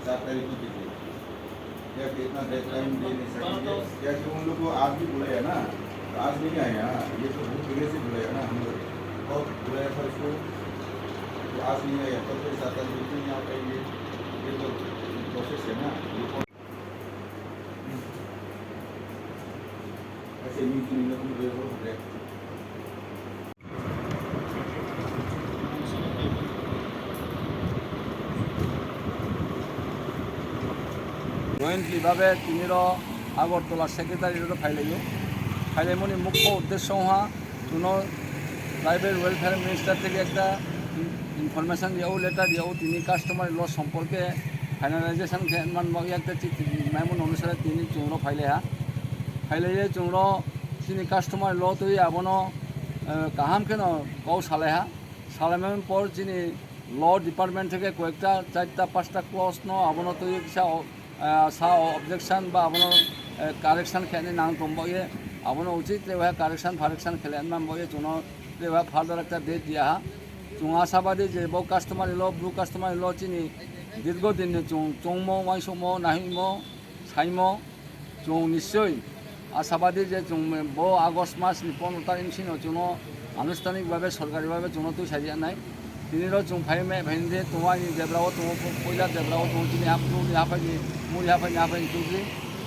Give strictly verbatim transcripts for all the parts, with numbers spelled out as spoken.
चार तारीख को दीजिए। क्या कितना टाइम दे नहीं सकेंगे? क्या कि उन लोग को आज भी बुलाया ना, तो आज नहीं आया। ये तो बहुत देर से बुलाया ना हम लोग, बहुत बुलाया था उसको, तो आज नहीं आया। तो फिर सात तारीख को क्यों नहीं आ पाएंगे? ये तो प्रोसेस है ना, ये कौन ऐसे मीटिंग में तुम लोग हो रहे। Jointly babe tiniro Agartala secretary ro phailaio. Phailaimoni mukho uddesho ha tuno tribal welfare minister theke ekta information diao, letter diao, tini customary law somporke finalization khe man bagwi ekta chiti maimon onusare tini chungro phailaiha. Phailaiye chungro chini customary law twi abono, eh, kaham kheno kok salaiha. Salaimani por chini law department theke koyekta charta pasta clause no abono twi kisa o, ah, sa o objection ba abono, eh, correction khe nang tong bagwi abono uchit trewa correction farection khe le man bagwi chuno trewa further ekta date diya ha. Chung asabadi je bo customary law, Bru customary law chini dirgo din ni chung chongmo, waisongmo, nahimo, saimo, chung nischoi asabadi je chung bo August mas ni pondro tarik ni sino chuno anustanik babe sorkari babe chuno twi sajaknai. Tini ro chung phai me phaini je tongo ani debra o tongo, poila debra o tongo chini hap Bru ni haphai ni muri haphai ni haphai ni chukri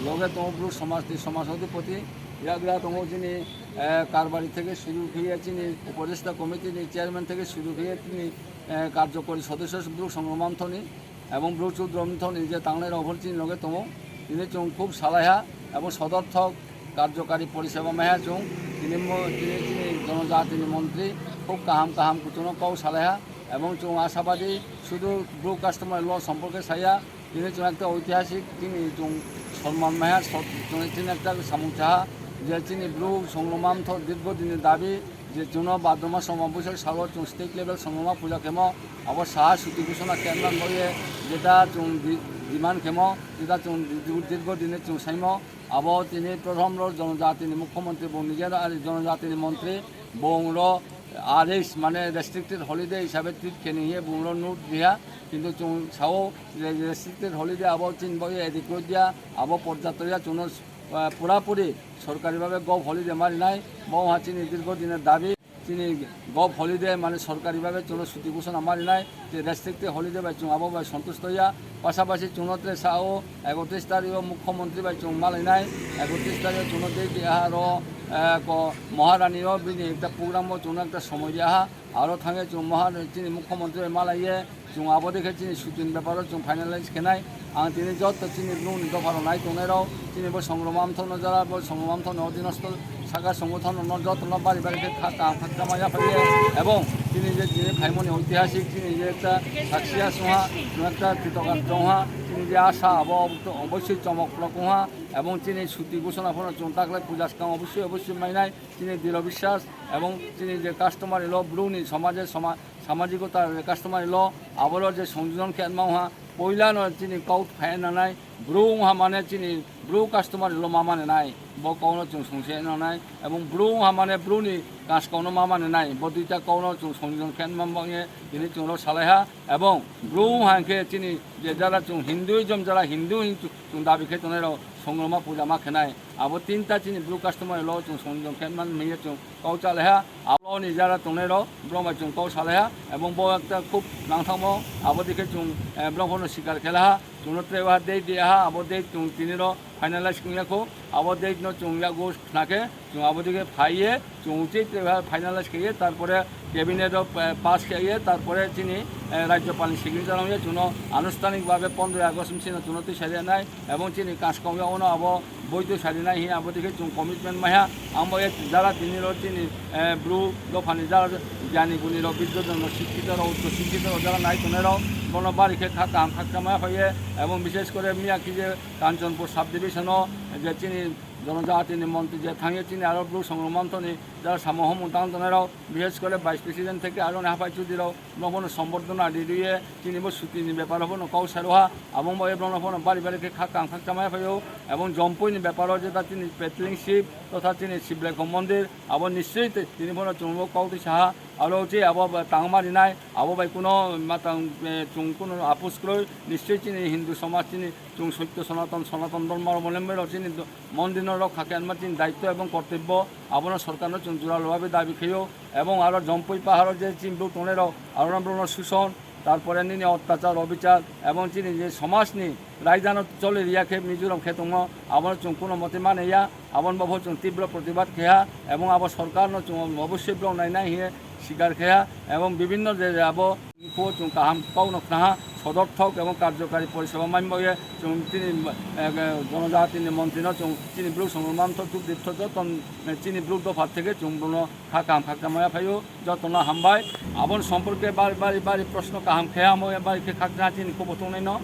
loge tongo Bru somaj ni somaj odhipoti yagra tongo chini, eh, karbari theke suru khiye chini upodesta committee ni chairman theke suru khiye chini, eh, karjokori sodosyo Bru Songrom Monthoni. Ebong Bru Chudro Monthoni je tangnai rok phor chini loge tongo. Tini chung khub salaiha ebong sodorthok karjokari poriseba maiha chung. Tini mo-, tini chini jonojatini montri khub kaham kaham kuchuno kok salaiha ebong chung asabadi sudu Bru customary law somporke saya. Tini chung ekta oitihasik tini chung sonman maiha sot-, chung tini ekta samung chaha je chini Bru Songrom Monthor dirgo dini dabi je chuno badroma somabwswk salo chung state level songroma puja khemo, abo saha suti ghosona khe man boye, jeta chung di-, demand khemo, jeta chung di-, di-, dirgo dine chung saimo, abo tini prothom ro jonojatini mukhyamantri bung nije ro ari jonojatini montri bung ro R S mane restricted holiday hisabe treat kheni hiye bung ro note riha, kintu chung sao je restricted holiday abo chini boye adequate ya, abo porjapto ya, chuno, ah, purapuri sorkari babe gov holiday marinai, bo ha chini dirgo diner dabi. Chini gov holiday mane sorkari babe chuno suti ghosona marinai, je restricted holiday bai chung abo bai sontusto ya. Pasapasi chuno tre sao ekotris tarik o mukhyamantri bai chung malainai, ekotris tarik o chuno dei di aha ro, eh, ko Maharani o bini ekta program o chuno ekta somoi di aha. Aro thangwi chung Maharani chini mukhyamantri bai malaiye. Chung abo dekhe chini sutin beparo chung finalize khenai. Ang tini joto chini Bru ni dopha rok nai tongnai rok, chini bo Songrom Monthor no jara, bo Songrom Monthor no odhinosto saka songothono no joto no bari bari khe kha kaham kha kama ya phaiye. Ebong chini je chini phaimoni oitihasik chini je ekta saksia sungha, ekta titoka tongha, chini je asa abo obosoi chomok phlok ongha. Ebong chini suti ghosona phano chung taklai puja swkang obosoi obosoi mainai. Chini dilo biswas ebong chini je customary law Bru ni somaje soma-, samajikota customary law aboro je songjojon khe ma wngha, poila no chini kok phai nanai, Bru wngha mane chini Bru customary law ma mane nai, bo kok no chung songse nanai, ebong Bru wngha mane Bru ni kas kok no ma mane nai, bo duita kok no chung songjojon khe ma bangye tini chung rok salai ha, ebong Bru wngha khe chini je jara chung Hinduism jara Hindu hin chung dabi khe tongnai rok songroma puja ma khenai. Abo tinta chini Bru customary law chung songjong khe man manya chung kok chalaiha. Abo ni jara tongnai rok borok bai chung kok salaiha. Ebong bo ekta khub nangthangmo abo dikhe chung, eh, borok phano sikar khelaha. Chungno treha date diyaha, abo date chung tini rok finalize wngya kho. Abo date no chung yago khna khe chung abo dikhe phaiye chung uchi treha finalize khaiye, tarpore cabinet o, eh, pass khaiye, tarpore chini, eh, rajyopal ni signature wngya chungno anustanik babe pondroi August ni sino chungno twi sariya nai. Ebong chini kaskong yago no abo boito sarinai hin abo dikhe chung commitment maiha. Ang bo ek jara tini rok chini, eh, Bru dophani jara gyani guni rok, biddo jon rok, sikkito rok, uccho sikkito rok jara nai tongnai rok bono bari khe kha kaham kha kama hoye. Ebong bishesh kore miya kije Kanchanpur subdivision o je chini jonojatini montri je thangye chini aro Bru Songrom Monthoni jara samo homung tang tongnai rok, bishes kore vice president theke aroni haphai chudi rok, no bono sombordona riye, chini bo suti ni bepar bono kau saro ha, abong bo ebrono bono bari bari khe kha kang khak chamai phaio, ebong jompui ni beparo jeta chini petling ship, totha chini shiblekho mondir, abo nischoi te tini bono chwngbo kau twi saha, aro je abo ba tangma rinai, abo bai kuno matang, eh, chwng kuno apus kroi, nischoi chini Hindu somaj chini chwng sotyo sonaton, sonaton dhormo rok molembai rok chini do-, mondir no rokha khe anma chini daitto ebong kortobbo, abono sorkar no chwng jora lobabe dabi khaio, ebong aro jompui paharo je chini bru tongnai rok, aro no bru no suson, tarpore nini ottachar obichar, ebong chini je somaj ni raidano chole riya khe Mizoram khe tongmo, abono chwng kuno mote mane ya, aboni bo chwng tibro protibad kheha, ebong abo sorkar no chwng obosoi blong nainai hiye sikar kheha, ebong bibinno je abo Info chwng kaham kok no khnaha, sodorthok ebong karjokari poriseba manbaye chwng chini, eh, jonojatini montri no chwng chini bru songwrwngma mthotuk diptho joto, eh, chini bru dopha theke chwng bono kha kaham khakcha maya phaio, jotono hambai. Aboni somporke bari bari bari proshno kaham khe amo bari khe khakcha chini kubuthungnai no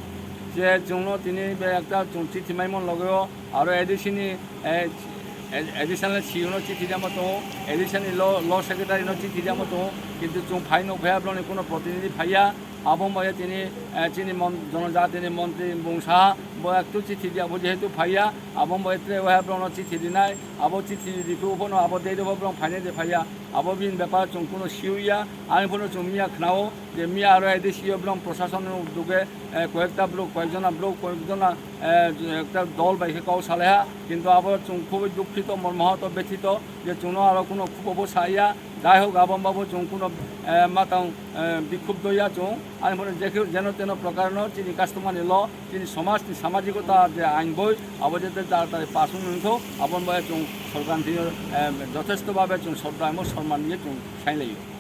je chwngno tini be ekta chwng chithi maimon logeo, aro A D C ni, eh, eh, additional C E O no chithi jama tongo, A D C ni law, law secretary no chithi jama tongo, kintu chwng phai nuk phaiya, borokni kuno protinidhi phaiya, abo wngbaye tini, eh, chini mon-, jonojatini montri bungsa bo ektu chithi dia, bo jehetu phaiya, abo wngbaye tre waiha borokno chithi rinai, abo chithi rikhu bono abo dei rebo borok phainai de phaiya, abo bini bepar chwng kuno siuya, ani bono chwng miya khnao. Je miya aro A D C o borok proshasonni uddoge, eh, koyekta borok, koyekjona borok, koyekjona, eh, ekta dol bai khe kok salaiha, kintu abo chwng khubui dukkhito, mormohoto, bethito, je chwngno aro kuno khubobo saya, jai hok, abo wngbago chwng kuno, eh, matang, eh, bikhub doya chwng, ani bono jekhe jeno teno prokarno chini customer ni law, chini somaj ni samajikota je ain boi, abo jete taratari pass wngthok, abo wngbago chwng sorkar ni thik, eh, jothesto bhabe chwng sodda emo sorman ye chwng sainlaio.